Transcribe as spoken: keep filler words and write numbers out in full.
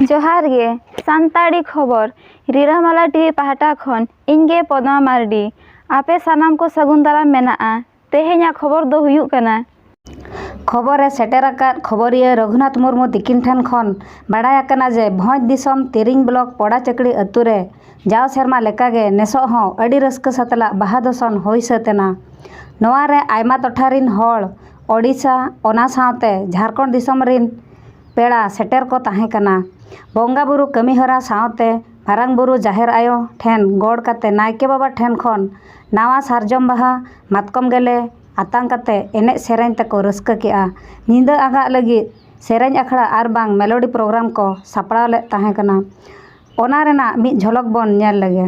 ᱡᱚᱦᱟᱨ ᱜᱮ, ᱥᱟᱱᱛᱟᱲᱤ ᱠᱷᱚᱵᱚᱨ, ᱨᱤᱨᱟᱹᱢᱟᱞᱟ ᱴᱤᱵᱷᱤ ᱯᱟᱦᱴᱟ ᱠᱷᱚᱱ ᱤᱧ ᱜᱮ ᱯᱚᱫᱢᱟ ᱢᱟᱨᱰᱤ᱾ ᱟᱯᱮ ᱥᱟᱱᱟᱢ ᱠᱚ ᱥᱟᱹᱜᱩᱱ ᱫᱟᱨᱟᱢ ᱢᱮᱱᱟᱜᱼᱟ᱾ ᱛᱮᱦᱮᱧᱟᱜ ᱠᱷᱚᱵᱚᱨ ᱫᱚ ᱦᱩᱭᱩᱜ ᱠᱟᱱᱟ᱾ ᱠᱷᱚᱵᱚᱨ ᱮ ᱥᱮᱴᱮᱨ ᱟᱠᱟᱫ ᱠᱷᱚᱵᱚᱨᱤᱭᱟᱹ ᱨᱚᱜᱷᱩᱱᱟᱛᱷ ᱢᱩᱨᱢᱩ ᱛᱤᱠᱤᱱ ᱴᱷᱮᱱ ᱠᱷᱚᱱ ᱵᱟᱲᱟᱭ ᱟᱠᱟᱱᱟ ᱡᱮ ᱵᱷᱚᱸᱡᱽ ᱫᱤᱥᱚᱢ ᱛᱤᱨᱤᱧ ᱵᱞᱚᱠ ᱯᱚᱲᱟᱪᱟᱹᱠᱲᱤ ᱟᱹᱛᱩ ᱨᱮ ᱡᱟᱣ ᱥᱮᱨᱢᱟ ᱞᱮᱠᱟᱜᱮ ᱱᱮᱥᱚᱜ ᱦᱚᱸ ᱟᱹᱰᱤ ᱨᱟᱹᱥᱠᱟᱹ ᱥᱟᱛᱞᱟᱜ ᱵᱟᱦᱟ ᱫᱚᱥᱚᱱ ᱦᱩᱭ ᱥᱟᱹᱛ ᱮᱱᱟ᱾ ᱱᱚᱣᱟ ᱨᱮ ᱟᱭᱢᱟ ᱴᱚᱴᱷᱟ ᱨᱤᱱ ᱦᱚᱲ, ᱳᱰᱤᱥᱟ, ᱚᱱᱟ ᱥᱟᱶᱛᱮ ᱡᱷᱟᱲᱠᱷᱚᱸᱰ ᱫᱤᱥᱚᱢ ᱨᱤᱱ ᱯᱮᱲᱟ ᱥᱮᱴᱮᱨ ᱠᱚ ᱛᱟᱦᱮᱸ ᱠᱟᱱᱟ᱾ ᱵᱚᱸᱜᱟ ᱵᱩᱨᱩ ᱠᱟᱹᱢᱤ ᱦᱚᱨᱟ ᱥᱟᱶᱛᱮ ᱢᱟᱨᱟᱝ ᱵᱩᱨᱩ ᱡᱟᱦᱮᱨ ᱟᱭᱳ ᱴᱷᱮᱱ ᱜᱚᱲ ᱠᱟᱛᱮ ᱱᱟᱭᱠᱮ ᱵᱟᱵᱟ ᱴᱷᱮᱱ ᱠᱷᱚᱱ ᱱᱟᱣᱟ ᱥᱟᱨᱡᱚᱢ ᱵᱟᱦᱟ, ᱢᱟᱛᱠᱚᱢ ᱜᱮᱞᱮ ᱟᱛᱟᱝ ᱠᱟᱛᱮ ᱮᱱᱮᱡ ᱥᱮᱨᱮᱧ ᱛᱮᱠᱚ ᱨᱟᱹᱥᱠᱟᱹ ᱠᱮᱜᱼᱟ᱾ ᱧᱤᱫᱟᱹ ᱟᱸᱜᱟᱜ ᱞᱟᱹᱜᱤᱫ ᱥᱮᱨᱮᱧ ᱟᱠᱷᱲᱟ ᱟᱨ ᱵᱟᱝ ᱢᱮᱞᱳᱰᱤ ᱯᱨᱳᱜᱨᱟᱢ ᱠᱚ ᱥᱟᱯᱲᱟᱣ ᱞᱮᱫ ᱛᱟᱦᱮᱸ ᱠᱟᱱᱟ᱾ ᱚᱱᱟ ᱨᱮᱱᱟᱜ ᱢᱤᱫ ᱡᱷᱚᱞᱚᱠ ᱵᱚᱱ ᱧᱮᱞ ᱞᱮᱜᱮ᱾